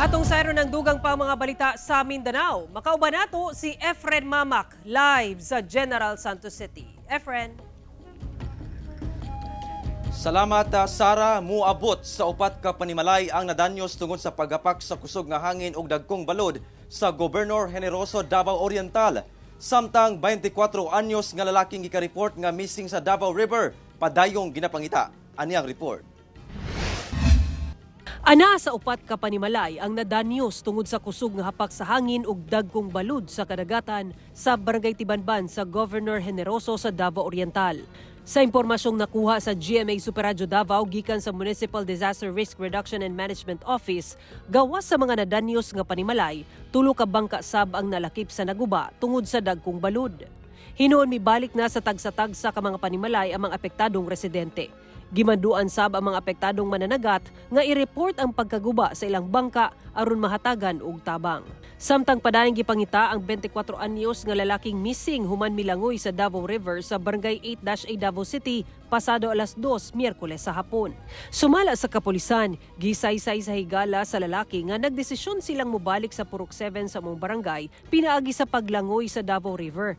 Atong sayron ng dugang pa mga balita sa Mindanao. Makauban nato si Efren Mamac live sa General Santos City. Efren. Salamat, Sara. Muabot sa upat ka panimalay ang nadanyos tungod sa paghapak sa kusog nga hangin ug dagkong balod sa Governor Generoso, Davao Oriental. Samtang 24 anyos nga lalaking gika-report nga missing sa Davao River, padayong ginapangita. Ani ang report. Ana sa upat ka panimalay ang nadanyos tungod sa kusog nga hapak sa hangin ug dagkong balud sa kadagatan sa Barangay Tibanban sa Governor Generoso sa Davao Oriental. Sa impormasyong nakuha sa GMA Super Radyo Davao gikan sa Municipal Disaster Risk Reduction and Management Office, gawas sa mga nadanyos nga panimalay, tulo ka bangka sab ang nalakip sa naguba tungod sa dagkong balud. Hinuon mibalik na sa tagsa-tagsa ka mga panimalay ang mga apektadong residente. Gimanduan sab ang mga apektadong mananagat nga i-report ang pagkaguba sa ilang bangka aron mahatagan og tabang. Samtang padayong gipangita ang 24 anyos nga lalaking missing human milangoy sa Davao River sa Barangay 8-A, Davao City pasado alas 2 Miyerkules sa hapon. Sumala sa kapulisan, gisaysay sa higala sa lalaki nga nagdesisyon silang mobalik sa Purok 7 sa among barangay pinaagi sa paglangoy sa Davao River.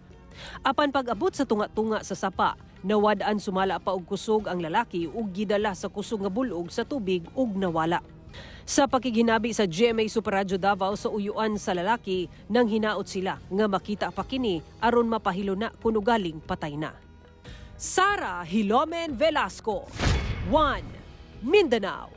Apan pag-abot sa tunga-tunga sa sapa, nawad-an sumala pa og kusog ang lalaki ug gidala sa kusog nga bulog sa tubig ug nawala. Sa pakighinabi sa GMA Super Radyo Davao sa uyuan sa lalaki, nang hinaot sila nga makita pa kini aron mapahilo na kung ugaling patay na. Sara Hilomen Velasco, 1 Mindanao.